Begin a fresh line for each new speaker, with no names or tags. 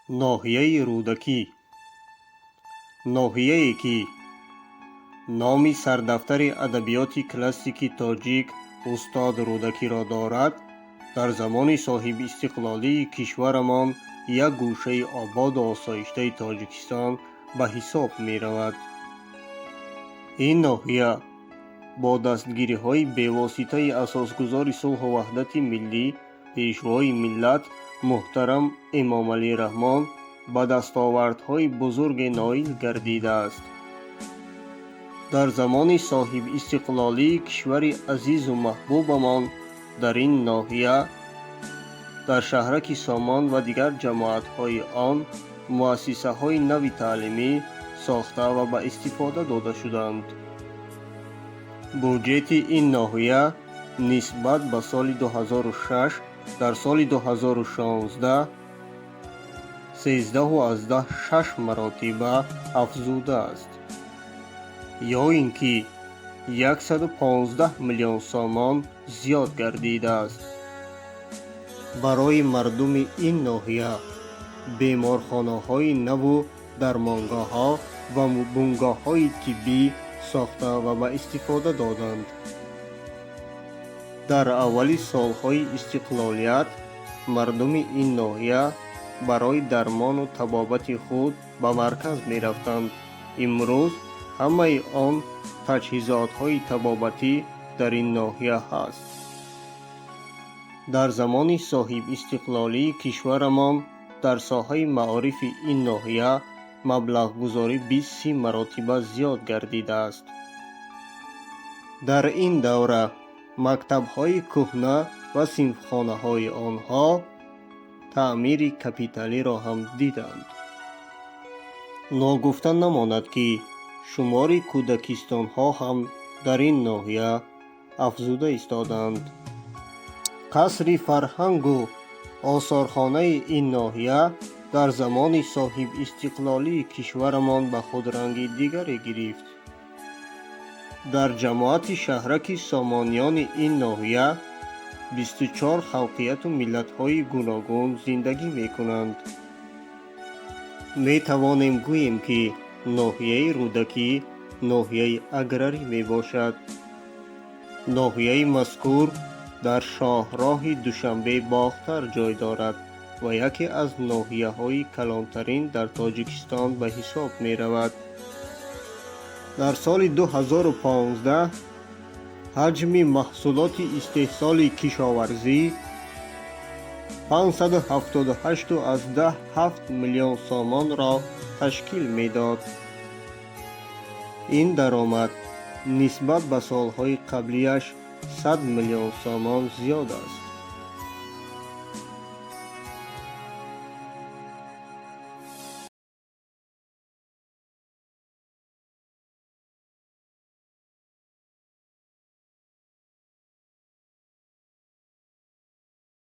Ноҳияи Рӯдакӣ, ноҳияе, ки номи сардафтари адабиёти классики тоҷик устод Рӯдакиро дорад, дар замони соҳибистиқлолии кишварамон як гӯшаи ободу осоиштаи Тоҷикистон ба ҳисоб меравад. Ин ноҳия бо дастгириҳои бевоситаи Асосгузори сулҳу ваҳдати миллӣ, Пешвои миллат муҳтарам Эмомалӣ Раҳмон ба дастовардҳои бузурге ноил гардидааст. Дар замони соҳибистиқлолии кишвари азизу маҳбубамон дар ин ноҳия, дар шаҳраки Сомон ва дигар ҷамоатҳои он муассисаҳои нави таълимӣ сохта ва ба истифода дода шуданд. Буҷети ин ноҳия нисбат ба соли 2006 дар соли 2016 13,6 маротиба афзудааст, ё ин ки 115 миллион сомон зиёд гардидааст. Барои мардуми ин ноҳия беморхонаҳои наву дармонгоҳҳо ва бунгоҳҳои тиббӣ сохта ва ба истифода доданд. Дар аввали солҳои истиқлолият мардуми ин ноҳия барои дармону табобати худ ба марказ мерафтанд. Имрӯз ҳамаи он таҷҳизотҳои табобатӣ дар ин ноҳия ҳаст. Дар замони соҳибистиқлолии кишварамон дар соҳаи маорифи ин ноҳия маблағгузорӣ 20-30 маротиба зиёд гардидааст. Дар ин давра мактабҳои кӯҳна ва синфхонаҳои онҳо таъмири капиталиро ҳам диданд. Ногуфта намонад, ки шумори кӯдакистонҳо ҳам дар ин ноҳия афзуда истоданд. Қасри фарҳангу осорхонаи ин ноҳия дар замони соҳибистиқлолии кишварамон ба худ ранги дигаре гирифт. Дар ҷамоати шаҳраки Сомониёни ин ноҳия 24 халқияту миллатҳои гуногун зиндагӣ мекунанд. Метавонем гӯем, ки ноҳияи Рӯдакӣ ноҳияи аграрӣ мебошад. Ноҳияи мазкур дар шоҳроҳи Душанбе Бохтар ҷой дорад ва яке аз ноҳияҳои калонтарин дар Тоҷикистон ба ҳисоб меравад. Дар соли 2015 ҳаҷми маҳсулоти истеҳсоли кишоварзӣ 578,7 миллион сомонро ташкил медод. Ин даромад нисбат ба солҳои қаблияш 100 миллион сомон зиёд аст.